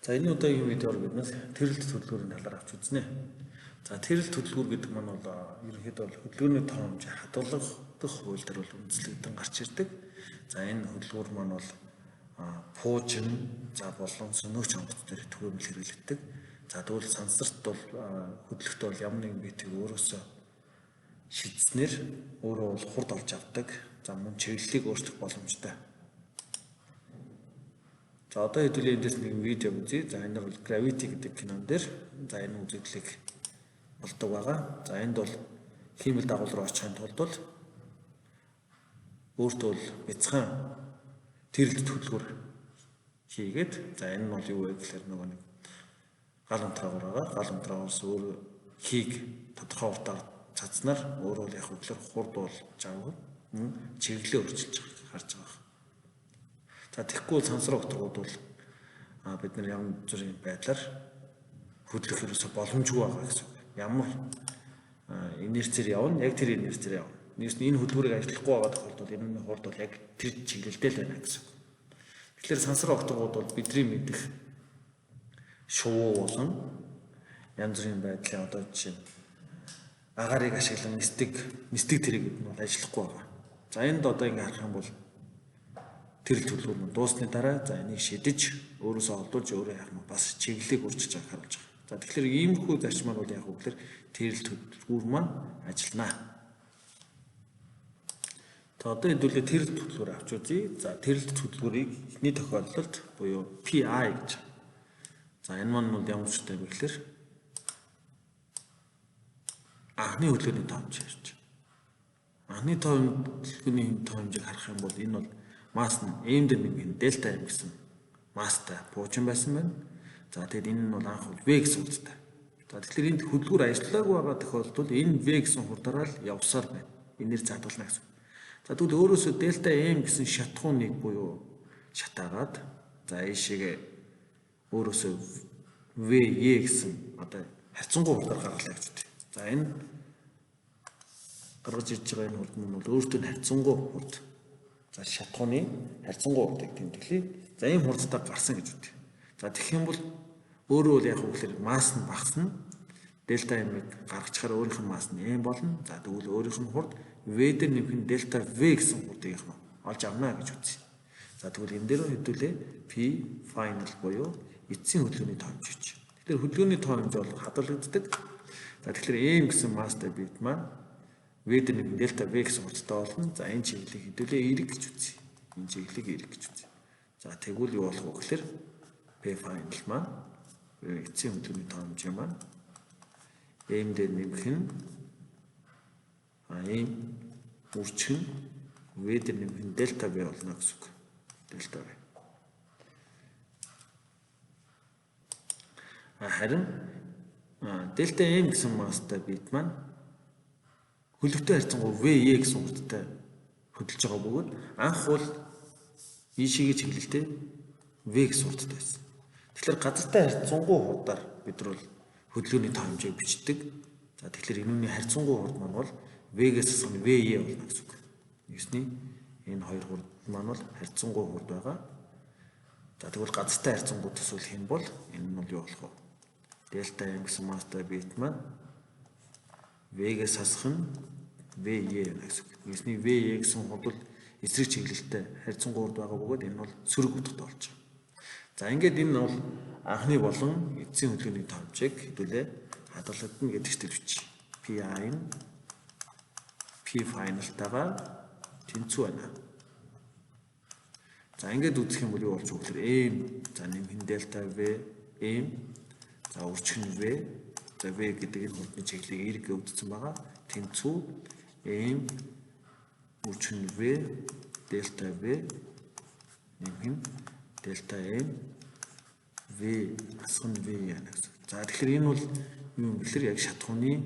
За энэ удаагийн видеоор бид нас тэрэлт хөдөлгүүрийн талаар авч үзнэ. За тэрэлт хөдөлгүүр гэдэг маань бол ерөнхийдөө бол хөдөлгөөний тоо хэмжээ хадгалах хууль дээр бол үндэслэгдэн гарч ирдэг. За энэ хөдөлгүүр маань бол пуужин за болон сөнөөгч онгоц дээр түгээмэл хэрэглэгддэг. За тэгвэл сансарт бол хөдлөхт бол ямар нэгэн битийг өөрөөсөө шидснээр өөрөө бол хурд олж авдаг. За мөн чиглэлийг өөрчлөх боломжтой. За одоо хэдүүлээ эндээс нэгэн видео үзье. За энэ бол Gravity гэдэг кинон дээр за энэ үзэгдлийг болдог байгаа. За энд бол хиймэл дагуул руу очихын тулд бол өөртөө бол бяцхан тэрэлт хөдөлгүүр хийгээд за энэ нь бол юу вэ гэхээр нөгөө нэг гал унтраагаар байгаа. Гал унтраагаас өөр хийг тодорхой уртаар цацнаар өөрөө бол яг хөглөр хурд болж авах чиглэлээ өөрчилж харж байгаа. За тэгэхгүй сансар огторгууд бол бид нар ямар зүрийн байдлаар хөдлөх ерөөсө боломжгүй байгаа гэсэн үг. Ямар инерцээр явна, яг тэр инерцээр явна. Нэгс энэ хөдөлгүүрийг ажиллахгүй байгаа тохиолдолд энэ хурд бол яг тэр чиглэлдээ л байна гэсэн үг. Тэгэхээр сансар огторгууд бол бидний мэдэх шувуу болон янз бүрийн байдлын одоо жишээ нь агаарыг ашиглан нисдэг тэрэг гэдэг нь бол ажиллахгүй байгаа. За энд одоо ингэ харах юм бол тэр төлөвлөгөө нь дуусны дараа за энийг шидэж өөрөөсөө олдуулж өөрөө яах нь бас чиглэлийг өөрчилж байгааг харуулж байгаа. За тэгэхээр иймэрхүү зарчмаар бол яах вэ гэхээр тэрэл төлөвлөгүүр маань ажиллана. За одоо хэдүүлээ тэрэл төлөвлөгөөр авч үзье. За тэрэл төлөвлөгөөрийг эхний тохиолдолд буюу PI гэж. За энэ маань бол ямар ч үстэй вэ гэхээр анхны хөдөлгөөний тоо хэмжээ ярьж. Анхны тоо хөдөлгөөний тоо хэмжээг харах юм бол энэ бол масс нь m дээр нэг дельта m гэсэн масстай пуучин байсан байна. За тэгэд энэ нь бол анх бол v гэсэн хурдтай. За тэгэхээр энд хөдөлгүүр ажиллаагүй байгаа тохиолдолд энэ v гэсэн хурдаараа л явсаар байна. Энээр задгална гэсэн. За тэгвэл өөрөөсөө дельта m гэсэн шатхууныг буюу шатаагаад за ийшээгээ өөрөөсөө v e гэсэн одоо харьцангуй хурдаар гаргалаа гэж үзье. За энэ гаргаж ирж байгаа энэ хурд нь бол өөртөө харьцангуй хурд. За шатхууны харьцангуй хурдыг тэмдэглэе. За ийм хурдтай гарсан гэж үзье. За тэгэх юм бол өөрөө бол яг үгээр масс нь багасна. Дельта m-ыг гаргачихаар өөрийнх нь масс нь m болно. За тэгвэл өөрийнх нь хурд v дээр нэмэх нь дельта v гэсэн хурдыг нь олж авна гэж үзье. За тэгвэл энэ дээр хэдүүлээ p final буюу эцсийн хөдөлгөөний тоо хэмжээ. Тэгэхээр хөдөлгөөний тоо хэмжээ бол хадгалагддаг. За тэгэхээр m гэсэн масстай бит маань V дээр нэг дельта V гэсэн хурдтай болно. За энэ чиглэлийг хэдүүлээ эрэг гэж үзье. Энэ чиглэлийг эрэг гэж үзье. За тэгвэл юу болох вэ гэхээр P final маань эцсийн хөдөлгөөний тоо хэмжээ маань M дээр нэмэх нь M үржих нь V дээр нэмэх нь дельта V болно гэсэн үг. Дельта V. Харин дельта M гэсэн масстай бит маань хөлөвтэй харьцангуй VE гэсэн хурдтай хөдөлж байгаа бөгөөд анх бол ийшээгээ чиглэлтэй V гэсэн хурдтай байсан. Тэгэхээр газартай харьцангуй хурдаар бид нар бол хөдөлгөөний тоо хэмжээг бичдэг. За тэгэхээр энүүний харьцангуй хурд маань бол V-гээс асах нь VE болно гэсэн үг. Нэгсний энэ хоёр хурд маань бол харьцангуй хурд байгаа. За тэгвэл газартай харьцангуй төсөөлөх юм бол энэ нь бол юу болох вэ? Дельта M гэсэн масстай бит маань V-гээс асах нь VE гэсэн үг. Нэгсний VE гэсэн хурд бол эсрэг чиглэлтэй харьцангуй хурд байгаа бөгөөд энэ бол сөрөг утгатай болж байгаа. За ингээд энэ бол анхны болон эцсийн хөдөлгөөний тоо хэмжээг хэдүүлээ хадгалагдана гэдэг чигээр бичье. PI нь P final-тайгаа тэнцүү байна. За ингээд үзэх юм бол юу болж байгаа гэхээр M за нэмэх нь дельта V M за үржих нь V за V гэдэг энэ хурдны чиглэлийг эрг өвдсөн байгаа. Тэнцүү M үржих нь V дельта V нэмэх нь дельта M V асах нь V яана гэсэн. За тэгэхээр энэ бол юу юм гэхээр яг шатхууны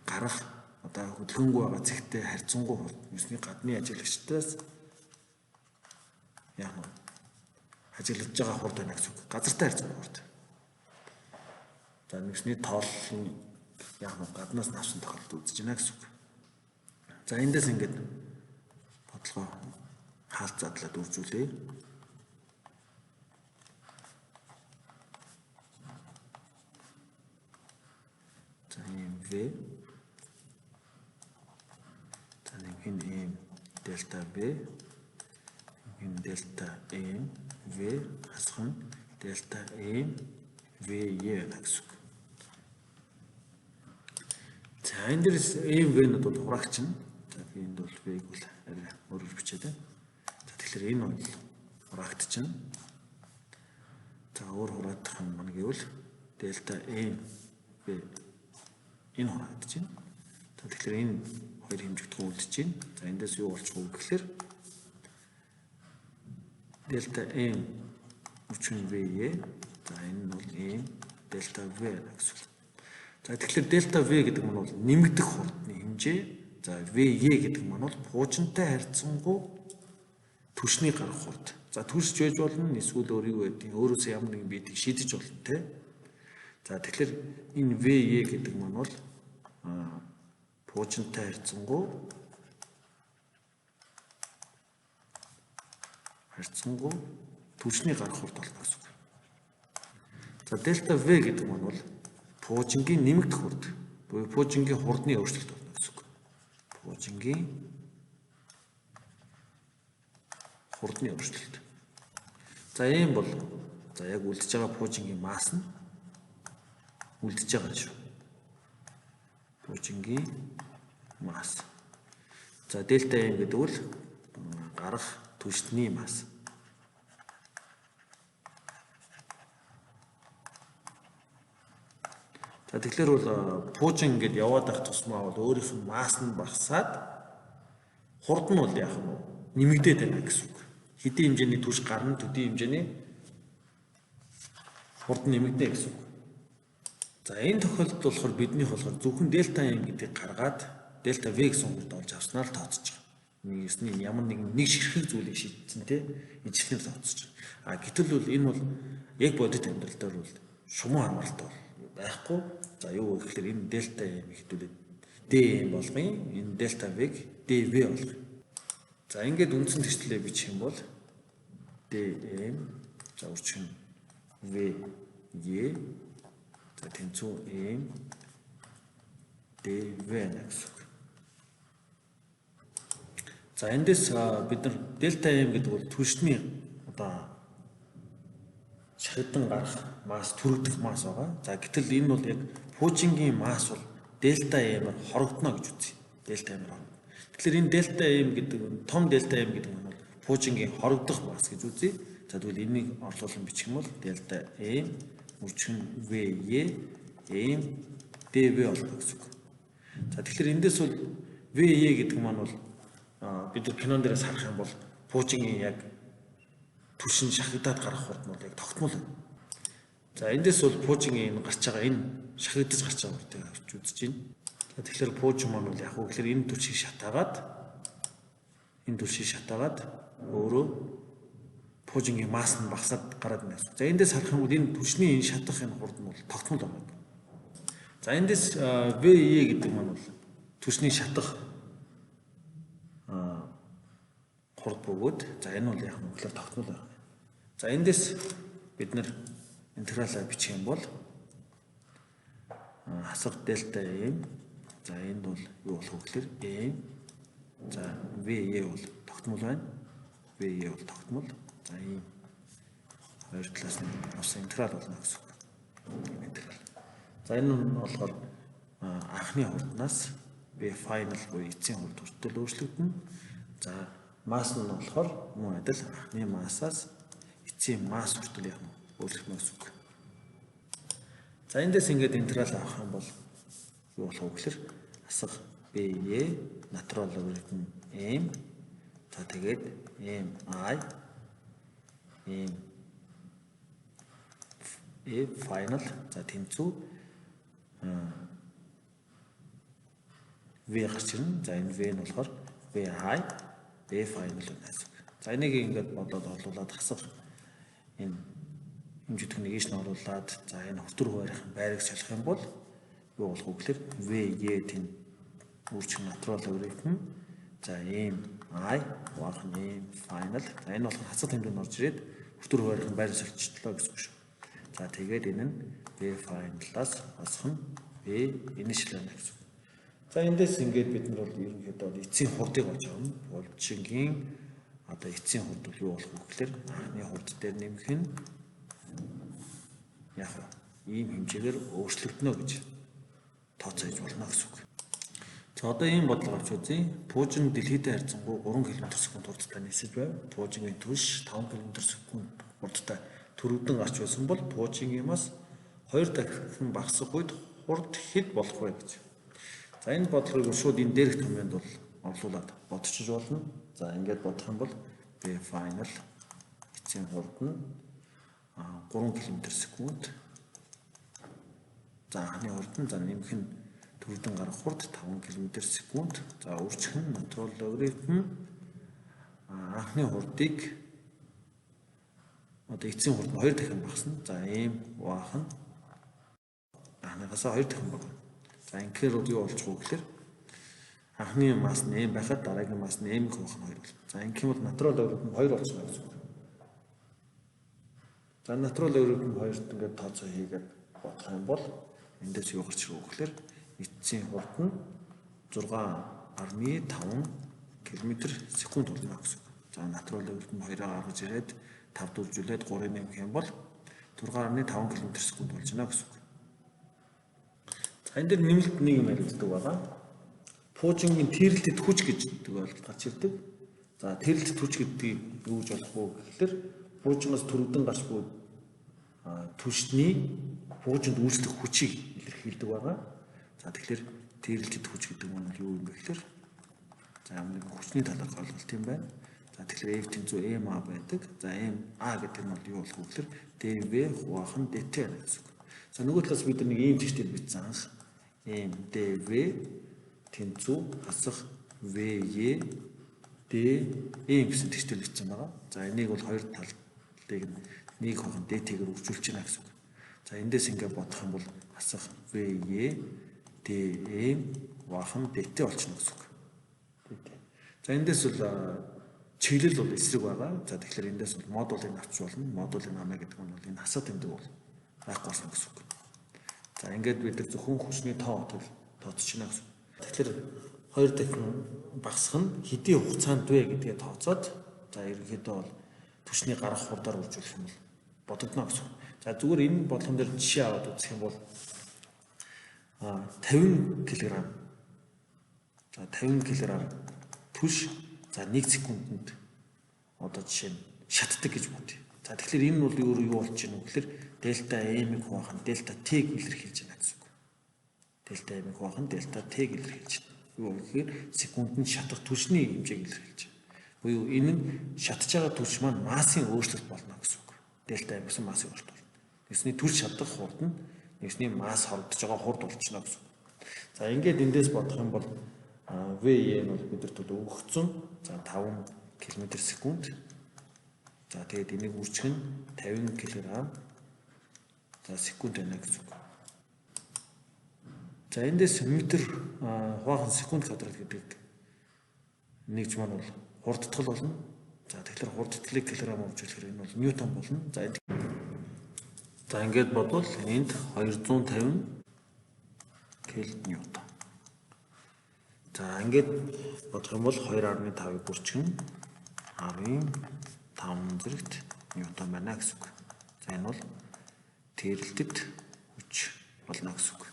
гарах одоо хөдөлгөөнгүй байгаа цэгтэй харьцангуй хурд. Нүсний гадны ажиглагчдаас яг нь ажиглаж байгаа хурд байна гэсэн үг. Газартай харьцангуй хурд. За нүсний тооллын яг нь гаднаас нь авсан тохиолдолд үзэж байна гэсэн үг. За эндээс ингээд бодлогоо хаалт задлаад үржүүлье. V, за нэмэх нь M дельта V, нэмэх нь дельта M V хасах нь дельта M V E гэсэн үг. За энэ дээрс M V-нүүд бол хураагч нь. За би энд бол V-г бол арай өөрөөр бичээд байна. За тэгэхээр энэ бол хураагдч нь. За өөр хураагдах юм маань гэвэл дельта M V энэ хураагдаж байна. За тэгэхээр энэ хоёр хэмжигдэхүүн үлдэж байна. За эндээс юу болчих вэ гэхээр дельта M үрчин V E. За энэ нь бол M дельта V гэсэн үг. За тэгэхээр дельта V гэдэг нь бол нэмэгдэх хурдны хэмжээ. За V E гэдэг нь бол пуужинтай харьцангуй түлшний гарах хурд. За түлшж байж болно, эсвэл өөр юу байдгийг өөрөөсөө ямар нэгэн биедийг шийдэж болно те. За тэгэхээр энэ V E гэдэг маань бол пуужинтай харьцангуй түлшний гарах хурд болно гэсэн үг. За дельта V гэдэг маань бол пуужингийн нэмэгдэх хурд буюу пуужингийн хурдны өөрчлөлт болно гэсэн үг. Пуужингийн хурдны өөрчлөлт. За ийм бол за яг үлдэж байгаа пуужингийн масс нь үлдэж байгаа шүү. Пуужингийн масс. За дельта М гэдэг бол гарах түлшний масс. За тэгэхээр бол пуужин ингээд яваад байх тусмаа бол өөрийнх нь масс нь багасаад хурд нь бол яах нь нэмэгдээд байна гэсэн үг. Хэдийн хэмжээний түлш гарна, төдий хэмжээний хурд нэмэгдэнэ гэсэн үг. За энэ тохиолдолд болохоор бидний болохоор зөвхөн дельта М гэдгийг гаргаад дельта V гэсэн хурд олж авснаар л тооцож байгаа. Нэгсний ямар нэгэн нэг ширхэг зүйлийг шийдсэн те ижилхнээр тооцож байгаа. А гэтэл бол энэ бол яг бодит амьдрал дээр бол шумуу хамааралтай бол байхгүй. За юу вэ гэхээр энэ дельта М хэдүүлээд DM болгоё. Энэ дельта V-г DV болгоё. За ингээд үндсэн тэгшлээ бичих юм бол DM за үрчин V E за тэнцүү M DV гэсэн үг. За эндээс бид нар дельта М гэдэг бол түлшний одоо шахагдан гарах масс, түрэгдэх масс байгаа. За гэтэл энэ бол яг пуужингийн масс бол дельта М-аар хорогдоно гэж үзье. Дельта М-аар хорогдоно. Тэгэхээр энэ дельта М гэдэг нь том дельта М гэдэг нь бол пуужингийн хорогдох масс гэж үзье. За тэгвэл энийг орлуулан бичих юм бол дельта М үрчин V E М DV болно гэсэн үг. За тэгэхээр эндээс бол V E гэдэг маань бол бид нар кинон дээрээс харах юм бол пуужингийн яг түлшин шахагдаад гарах хурд нь бол яг тогтмол байна. За эндээс бол пуужингийн энэ гарч байгаа энэ шахагдаж гарч байгаа хурдыг авч үзэж байна. За тэгэхээр пуужин маань бол яг уу гэхээр энэ түлшийг шатаагаад өөрөө пуужингийн масс нь багасаад гараад байна гэсэн. За эндээс харах юм бол энэ түлшний энэ шатах энэ хурд нь бол тогтмол байна. За эндээс V E гэдэг маань бол түлшний шатах хурд бөгөөд за энэ бол яг нь гэхээр тогтмол байна. За эндээс бид нар интегралаа бичих юм бол хасах дельта М за энд бол юу болох вэ гэхээр М за V E бол тогтмол байна. V E бол тогтмол. За ийм хоёр талаас нь авсан интеграл болно гэсэн үг. Интеграл. За энэ нь болохоор анхны хурднаас V final буюу эцсийн хурд хүртэл өөрчлөгдөнө. За масс нь болохоор мөн адил анхны массаас эцсийн масс хүртэл яг өөрчлөгдөнө гэсэн үг. За эндээс ингээд интеграл авах юм бол юу болох вэ гэхээр хасах B E натурал логарифм M за тэгээд M I M E final за тэнцүү V гарч ирнэ. За энэ V нь болохоор V I V final гэсэн үг. За энийг ингээд бодоод орлуулад хасах энэ хэмжигдэхүүнийг ийш нь оруулаад за энэ хөтөр хуваарийн байрыг солих юм бол юу болох вэ гэхээр V E тэн үржих натурал логарифм за M I хуваах нь M final за энэ болохоор хасах тэмдэг нь орж ирээд хөтөр хуваарийн байрыг солилцлоо гэсэн үг шүү. За тэгээд энэ нь V final-аас хасах нь V initial байна гэсэн үг. За эндээс ингээд бид нар бол ерөнхийдөө эцсийн хурдыг олж авна. Булчингийн одоо эцсийн хурд бол юу болох вэ гэхээр анхны хурд дээр нэмэх нь яг ийм хэмжээгээр өөрчлөгдөнө гэж тооцоож болно гэсэн үг. За одоо ийм бодлого авч үзье. Пуужин дэлхийдээ харьцангуй 3 км/секунд хурдтай нисэж байв. Пуужингийн түлш 5 км/секунд хурдтай төрөвдөн гарч байсан бол пуужингийн мас 2 дахин багасах үед хурд хэд болох вэ гэж. За энэ бодлогыг шууд энэ дээрх томьёонд бол орлуулад бодчих болно. За ингээд бодох юм бол V final эцсийн хурд нь 3 км/секунд. За анхны хурд нь за нэмэх нь төрөвдөн гарах хурд 5 км/секунд. За үржих нь натурал логарифм анхны хурдыг одоо эцсийн хурд нь 2 дахин багасна. За ийм хуваах нь анхныхаасаа 2 дахин бага. За инхээр юу болж байгаа гэхээр анхны масс нь m байхад дараагийн масс нь m хуваах нь 2 болно. За ингэх юм бол натурал логарифм 2 болчихно гэсэн үг. За натурал логарифм 2-т ингээд тооцоо хийгээд бодох юм бол эндээс юу гарч ирэх вэ гэхээр эцсийн хурд нь 6.5 км/секунд болно гэсэн үг. За натурал логарифм 2-аа гаргаж ирээд 5 дөрвжүүлээд 3-ыг нэмэх юм бол 6.5 км/секунд болж байна гэсэн үг. За энэ дээр нэмэлт нэг юм яригддаг байгаа. Пуужингийн тэрэлтэд хүч гэж ойлголт гарч ирдэг. За тэрэлтэд хүч гэдгийг юу гэж болох вэ гэхээр пуужингаас төрөвдөн гарч буй түлшний пуужинд үйлчлэх хүчийг илэрхийлдэг байгаа. За тэгэхээр тэрэлтэд хүч гэдэг нь юу юм бэ гэхээр за ямар нэгэн хүчний талаарх ойлголт юм байна. За тэгэхээр F тэнцүү MA байдаг. За MA гэдэг нь бол юу болох вэ гэхээр dV хуваах нь dt гэсэн үг. За нөгөө талаас бид нэг ийм чигтэл бичсэн анх. M dV тэнцүү хасах VE D M гэсэн тэгтэл бичсэн байгаа. За энийг бол хоёр талыг нэг хуваах нь dt-гээр үржүүлж байна гэсэн үг. За эндээс ингээд бодох юм бол хасах VE DM хуваах нь dt болчихно гэсэн үг. dt. За эндээс бол чиглэл бол эсрэг байгаа. За тэгэхээр эндээс бол модулыг авч болно. Модулын намаа гэдэг нь бол энэ хасаа тэмдэг бол байхгүй болно гэсэн үг. За ингээд бид нар зөвхөн хүчний тоо тооцож байна гэсэн. Тэгэхээр 2 дахин багасах нь хэдийн хугацаанд вэ гэдгээ тооцоод за ерөнхийдөө бол түвшний гарах хурдаар үржүүлэх юм бол бодогдно гэсэн. За зүгээр энэ бодлогон дээр жишээ аваад үзэх юм бол 50 кг. За 50 кг түлш за 1 секундэд одоо жишээ нь шатдаг гэж бодъё. За тэгэхээр энэ бол юу болж байна вэ гэхээр дельта M-ийг хуваах нь дельта T-г илэрхийлж байна гэсэн үг. Дельта M-ийг хуваах нь дельта T-г илэрхийлж байна. Юу гэхээр секундэд шатах түлшний хэмжээг илэрхийлж байна. Буюу энэ нь шатж байгаа түлш маань массын өөрчлөлт болно гэсэн үг. Дельта M гэсэн массын өөрчлөлт болно. Нэгсний түлш шатах хурд нь нэгсний масс хорогдож байгаа хурд болчихно гэсэн үг. За ингээд эндээс бодох юм бол VE нь бол бидэрт өгөгдсөн. За 5 км/секунд. За тэгээд энийг үржих нь 50 кг за секунд байна гэсэн үг. За эндээс метр хуваах нь секунд квадрат гэдэг нэгж маань бол хурдтгал болно. За тэгэхээр хурдтгалыг килограмм үржүүлэхээр энэ бол ньютон болно. За энд за ингээд бодвол энд 250 кил ньютон. За ингээд бодох юм бол 2.5-ыг бүрчих нь 10-ын 5 зэрэгт ньютон байна гэсэн үг. За энэ бол тэрэлтэд хүч болно гэсэн үг.